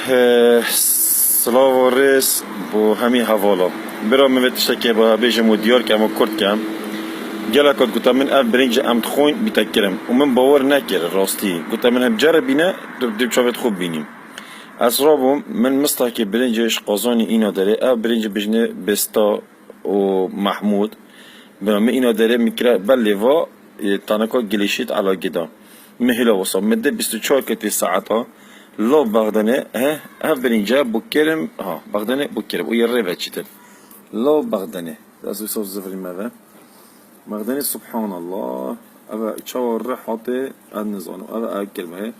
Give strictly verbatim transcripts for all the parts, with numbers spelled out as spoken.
He, silav û rêz bo hemî hevala. Bira min vê tiştekê ba bêjim û diyar kem û kurt kem. Gelek got guta min ev birincê em dixwin bîte kirim. Û min bawer nekir rastî. Guta min hem ceribîne, tu dê çavê xwe bînî. Ez rabûm, min mistakê birincê ji qazanî îna derê, ev birincê bijne Besta û Mahmûd. Bira min îna derê min kira belê va, e, taneka gilîşît elagî da. Min hêla wisa, min di bîst û çar ketî saeta, lav Bexdanê, he, ev birince bu kerim, ha, Bexdanê bu kerim, û yê rê ve çîtir. Lav Bexdanê, ez wisa zivirî me ve. Bexdanê subhanallah, eve çawa rih hatê, ez nizanim, eve ev kirme.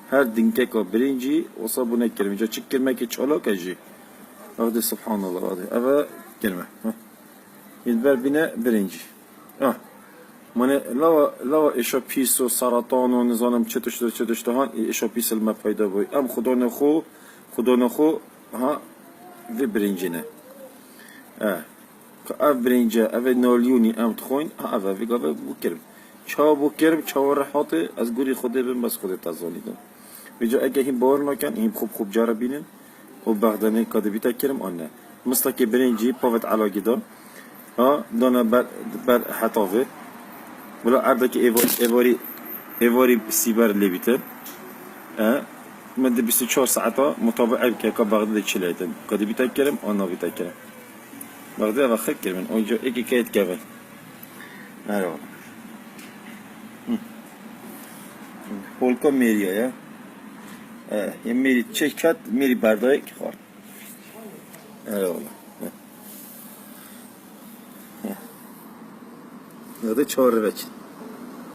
Her dinkeka birincî, wisa bu ne kirim, ca çi kirmekê çalak e jî. Bexdê subhanallah, bexdê, eve kirme. Heh. Yê ber bîne birincî. Ah. Mane lawa, lawa êşa pîs û seratan û nizanim çi tişt û çi tişt han, ê êşa pîs li me peyda bûy. Em xudona xwe, xudona xwe, ha, vê birincî ne. Eh. Ka ev birince, ev ê nalyonî em dixwin, ha, ev, ev, ev, bu kirim. Çawa bu kirim, çawa rihate, ez gurî Xwedê bim, bes Xwedê te zanî de. Vêca eke hîn bawer nakin, hîn xub xub cara bînin. û Bexdanê ka dibîte kirim an ne. Mistakê birincî pavet elagî da. Ha, dana ber, ber hetavê. Bila erdekî êvarî, êvarî, êvarî sîber lê bîte. E, min di bîst û çar saeta mutabiqe bike ka Bexdê de çi lê din. Ka dibîte kirim an nabîte kirim. Bexdê eve xir kirin. Onca êkî keyt kevin. Merhaba. Hı. Polka Meriya ya. E, ya Meri çek ket, Meri berdayek xwar. Eyvallah. Hı. Hı. Ya da çağrı veç.